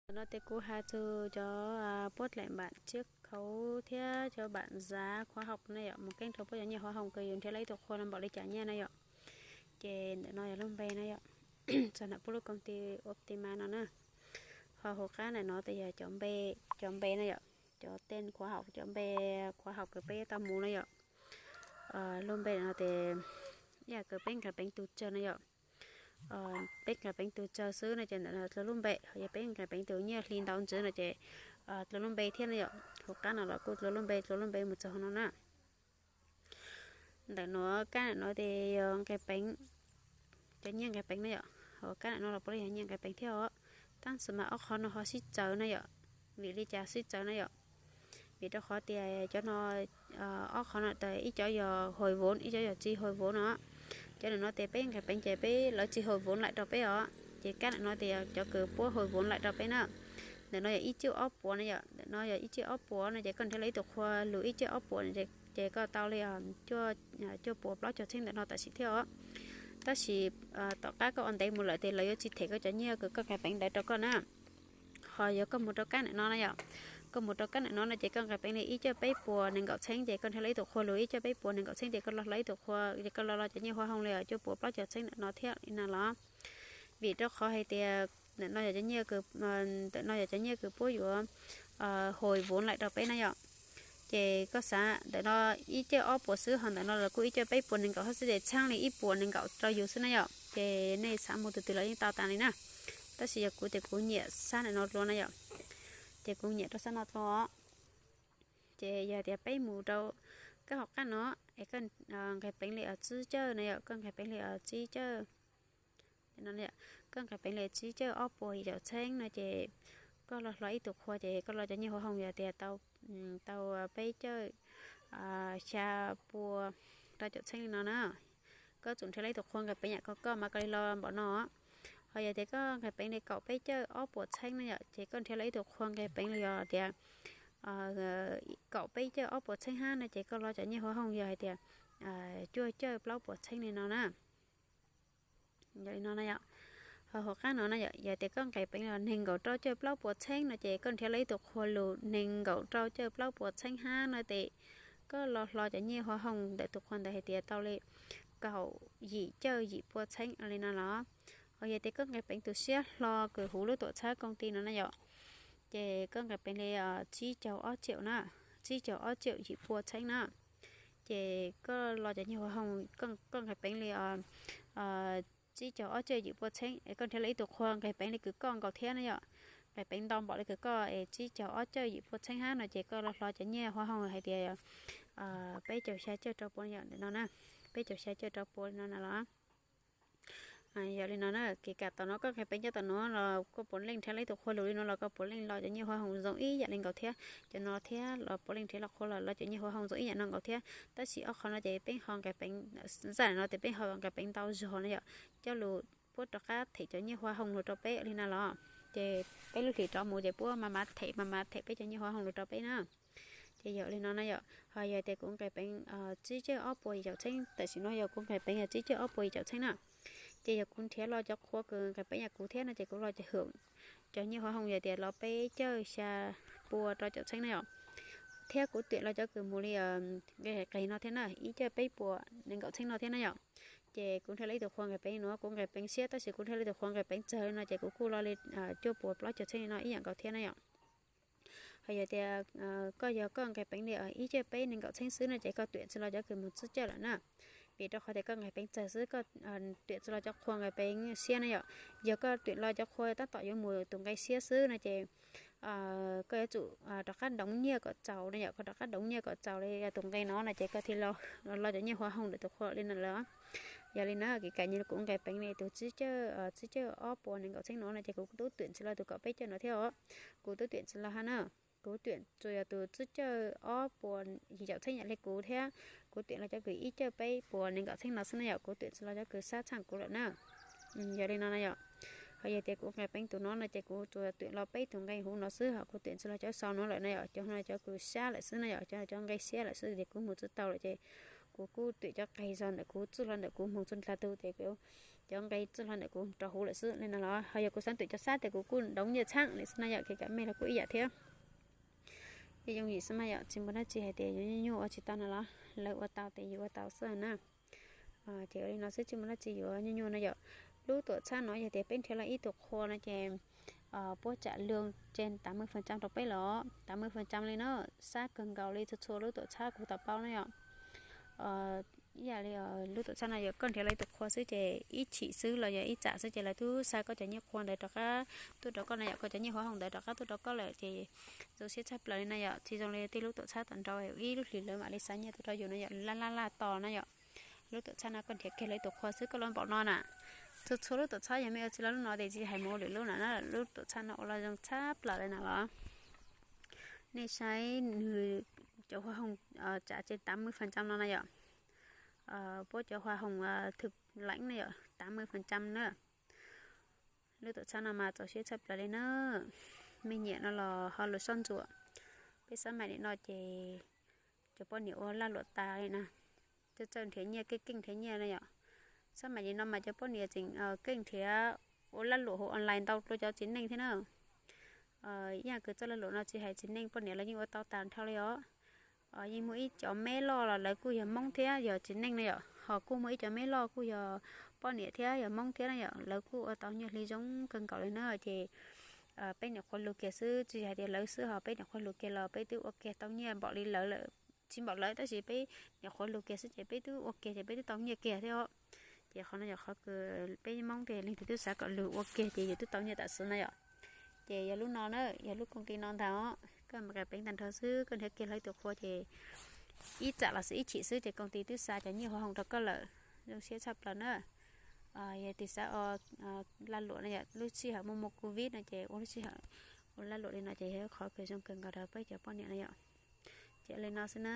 Ntawm no ces kuv has txug cov puab tlaim npam tsiab khauv thiab cov npam zav khóa học na yom, mus keeb rau puab cov nyiaj hoa hồng kws yus nrhiav lawm ib tug qhua no npaum li cas nyiaj na yom. Ces ntawm no yog lub npe na yom, txog ntawm puab lub công ty Optima no na. Ho hauv qab ntawm no ces yog cov npe, cov npe na yom, cov tên khóa học, cov npe khóa học kws peb tau mus na yom. Lub npe no ces ib yam kws peb nqes peev tus tsawg na yom. Peb nqes peev tus tsawg xwb no ces ntawm no dlua lub npe, ho yog peb nqes peev tus nyiaj hli ntau ntsis no ces dlua lub npe thiab na yom. Hauv qab no los kuj dlua lub npe, dlua lub npe mus txog hauv no na. Ntawm no kab ntawm no ces yog nqes peev, cov nyiaj nqes peev na yom. Hauv kab ntawm no los puav leej yog nyiaj nqes peev thiab os. Tab sis mas ob qhov no ho sib txawv na yom. Vim li cas sib txawv na yom? Vim rau qhov tias cov no, ob qhov no tas ib cov yog hồi vốn, ib cov yog tsis hồi vốn no. Cov ntawm no ces peb nqes peev ces peb, lawv tsis hồi vốn laim rau peb os, ces kab ntawm no ces yog cov kws puab hồi vốn laim rau peb na. Ntawm no yog ib tsiaj ob puas na yom, ntawm no yog ib tsiaj ob puas no ces koj nrhiav lawm ib tug qhua lug ib tsiaj ob puas ces koj tau li cuaj, cuaj puas plaub caug txheeb ntawm no tam sim thiab os. Tab sis tom qab koj ua ntev mus lawm ces lawv yuav tsis them koj cov nyiaj kws koj nqes peev ntawd rau koj na. Ho yog koj mus rau kab ntawm no na yom, koj mus rau kab ntawm no no ces koj nqes peev li ib tsiaj peb puas nees nkaum txheeb ces koj nrhiav lawm ib tug qhua lug ib tsiaj peb puas nees nkaum txheeb ces koj los hlo ib tug qhua ces koj los lo cov nyiaj hoa hồng li cuaj puas plaub caug txheeb ntawm no thiab li no los. Vim rau qhov hais tias ntawm no yog cov nyiaj kws, ntawm no yog cov nyiaj kws puab yuav hồi vốn laim rau peb na yom. Ces koj xav ntawm no ib tsiaj ob puas xwb ho ntawm no los kuj ib tsiaj peb puas nees nkaum xwb ces txheeb li ib puas nees nkaum rau yus xwb na yom. Ces nej xav mus tus twg los yeej tau tas li na. Tab sis yog kuv ces kuv nyiam sab ntawm no dlua na yom. Ces kuv nyiam rau sab no dlua. Ces yog tias peb mus rau kab hauv qab no es koj nqes peev li tsib cawj na yom, koj nqes peev li tsib cawj. Koj nqes peev li tsib cawj ob puas yim caum txheeb no ces koj los hlo ib tug qhua ces koj los cov nyiaj hoa hồng yog tias tau, tau peb cawj xya pua rau caum txheeb li no na. Koj tsum nrhiav lawm ib tug qhua nqes peev yam koj mas koj li los npaum no. Ho yog tias koj nqes peev li kaum peb cawj ob puas txheeb na yom, ces koj nrhiav lawm ib tug qhua nqes peev li yog tias kaum peb cawj ob puas txheeb hab no ces koj los cov nyiaj hoa hồng yog hais tias cuaj cawj plaub puas txheeb li no na. Yog li no na yom. Ho hauv qab no na yom, yog tias koj nqes peev los nees nkaum rau cawj plaub puas txheeb no ces koj nrhiav lawm ib tug qhua lug nees nkaum rau cawj plaub puas txheeb hab no ces koj los hlo cov nyiaj hoa hồng ntawm tus qhua ntawd hais tias tau li kaum yim cawj yim pua txheeb li no los. Ho yog tias koj nqes peev tus siab hlo kws huv lub tuam txhab công ty no na yom, ces koj nqes peev li tsib caug ob triệu na, tsib caug ob triệu yim pua txheeb na. Ces koj los cov nyiaj hoa hồng, koj nqes peev li tsib caug ob triệu yim pua txheeb es koj nrhiav lawm ib tug qhua nqes peev li kws koj nkaus thiab na yom. Nqes peev ntau npaum li kws koj es tsib caug ob triệu yim pua txheeb hab no ces koj los hlo cov nyiaj hoa hồng hais tias peb caug xya cawj rau pua yom, ntawm no na, peb caug xya cawj rau pua li no na los. Yog li no na, kev kam tom no koj nqes peev cov tom no los koj puav leej nrhiav lawm ib tug qhua lug li no los koj puav leej los cov nyiaj hoa hồng zoo ib yam li nkaus thiab. Cov no thiab los puav leej nrhiav los qhua los los cov nyiaj hoa hồng zoo ib yam no nkaus thiab. Tab sis ob qhov no ces peb ho nqes peev, zaj no ces peb ho nqes peev ntau zog na yom, coj lug puab rov qab them cov nyiaj hoa hồng lug rau peb li no los. Ces peb lub hlis rov mus ces puab mas mas them mas mas them peb cov nyiaj hoa hồng lug rau peb na. Ces yog li no na yom, ho yog tias kuv nqes peev tsib cawj ob puas yim caum txheeb, tam sim no yog kuv nqes peev yog tsib cawj ob puas yim caum txheeb na. Ces yog kuv nrhiav los cov qhua kws nqes peev yam kuv thiab no ces kuv los cov hwm cov nyiaj hoa hồng yog tias los peb cawj xya pua rau caum txheeb na yom. Thiab kuv tuyển los cov kws mus li nqes qis no thiab na, ib cawj peb puas nees nkaum txheeb no thiab na yom. Ces kuv nrhiav lawm ib tug qhua nqes peev li no, kuv nqes peev siab tab sis kuv nrhiav lawm ib tug qhua nqes peev tsawg li no ces kuv kuj los li cuaj puas plaub caug txheeb li no ib yam nkaus thiab na yom. Ho yog tias koj yog koj nqes peev li ib cawj peb nees nkaum txheeb xwb no ces koj tuyển tsis los cov kws mus tsib cawj lawm na. Vim rau qhov tias koj nqes peev tsawg xwb, koj tuyển tsis los cov qhua nqes peev siab na yom. Yog koj tuyển los cov qhua tab tom yuav mus tus nqe siab xwb no ces koj yuav tsum rov qab doov nyiaj kom txaus na yom, koj rov qab doov nyiaj kom txaus li tus nqe no no ces koj thiaj los cov nyiaj hoa hồng ntawm tus qhua li no lawm. Yog li na, kev kam no kuv nqes peev li tus tsib cawj, tsib cawj ob puas nees nkaum txheeb no no ces kuv tub tuyển tsis los tus kaum peb cawj no thiab os. Kuv tub tuyển tsis los hab na. Kuv tuyển tsuas yog tus tsib cawj ob puas yim caum txheeb yam li kuv thiab. Kuv tuyển los cov kws ib cawj peb puas nees nkaum txheeb no xwb na yom, kuv tuyển tsis los cov kws sab txheej kuv lawm na. Yog li no na yom. Ho yog tias kuv nqes peev tus no no ces kuv tsuas tuyển los peb tus nqe huv no xwb, ho kuv tuyển tsis los cov sau no lawm na yom, cov no cov kws sab lawm xwb na yom, cov no cov nqe siab lawm xwb ces kuv mus tsis tau lawm ces kuv kuj tuyển cov qis zog ntawm kuv txuj los ntawm kuv moog txug dlha tug ces kuv cov nqe txwj hlo ntawm kuv rau hauv lawm xwb li no los ho yog kuv xav twm cov xab tias kuv kuj doov nyiaj txheeb li xwb na yom, kheev kam mej los kuj ib yam thiab. Ces yooj yim xwb mas yom, tsis muaj dab tsi hais tias yuav nyuaj nyuaj ua tsis tau no los lawv ua tau ces yus ua tau xwb na. Ces ua li no xwb tsis muaj dab tsi yuav nyuaj nyuaj no yom. Lub tuam txhab no yog tias peb nrhiav los ib tug qhua no ces puab tsam lwg tseg tám mươi phần trăm rau peb los tám mươi phần trăm li na, sab kawg nkaus li txhua txhua lub tuam txhab kuv tau paub na yom. Ib yam li lub tuam txhab no yog koj nrhiav los ib tug qhua xwb ces ib chim xwb los yog ib tsam xwb ces lawv twb xa koj cov nyiaj qhua ntawd rov qab tuaj rau koj na yom, koj cov nyiaj hoa hồng ntawd rov qab tuaj rau koj lawm ces zoo siab tshaj plaws li na yom. Tsis zoo li tej lub tuam txhab tom ntau ib lub hlis lawv mam li xa nyiaj tuaj rau yus no yom, laj laj laj tos na yom. Lub tuam txhab no koj nrhiav kiag los ib tug qhua xwb koj los npaum no na. Txhua txhua lub tuam txhab yog mej ua tsis tau lub no ces tsis hais mus ua lwm lub na, lub tuam txhab no ua los zoo tshaj plaws li na los. Nej saib nws cov hoa hồng tsam tseg tám mươi phần trăm no na yom. Puab cov hoa hồng thực lãnh na yom tám mươi phần trăm na. Lub tuam txhab no mas txaus siab tshaj plaws li na. Mej nyiam no los ho lug soj ntsuam. Peb xab mais nim no ces cov poj niam ua laj luam tas li na, txawj txawj nrhiav nyiaj, keej keej nrhiav nyiaj na yom. Xab mais nim no mas cov poj niam tseem keej nrhiav, ua laj luam hauv online ntau dua cov txiv neej thiab na. Ib yam kws txoj laj luam no tsis hais txiv neej poj niam los yeej ua tau tas nrho li os. Yeej muaj ib cov meb loj los lawv kuj yog Hmoob thiab yog txiv neej na yom, ho kuj muaj ib cov meb loj kuj yog poj niam thiab yog Hmoob thiab na yom, lawv kuj ua tau nyiaj hli zoo kawg nkaus li na. Ces peb nyuam qhuav lug kiag xwb, tsis hais tias lawv xwb ho peb nyuam qhuav lug kiag los peb twb ua kiag tau nyiaj npaum li lawv lawm. Tsis npaum lawv tab sis peb nyuam qhuav lug kiag xwb ces peb twb ua kiag ces peb twb tau nyiaj kiag thiab os. Ces qhov no yog qhov kws peb Hmoob tias leej twg twb xav kom lug ua kiag ces yus twb tau nyiaj tam sim no yom. Ces yog lub no na, yog lub công ty no ntag os, koj mam qas peev tag nrho xwb, koj nrhiav kiag los ib tug qhua ces ib tsam los xwb ib chim xwb ces công ty twb xa cov nyiaj hoa hồng rau koj lawm, zoo siab tshaj plaws na. Yog tus xav ua laj luam no yom, lub sij hawm muaj muaj covid no ces ua lub sij hawm ua laj luam li no ces yog qhov kws zoo kawg nkaus rau peb cov poj niam no yom. Ces li no xwb na.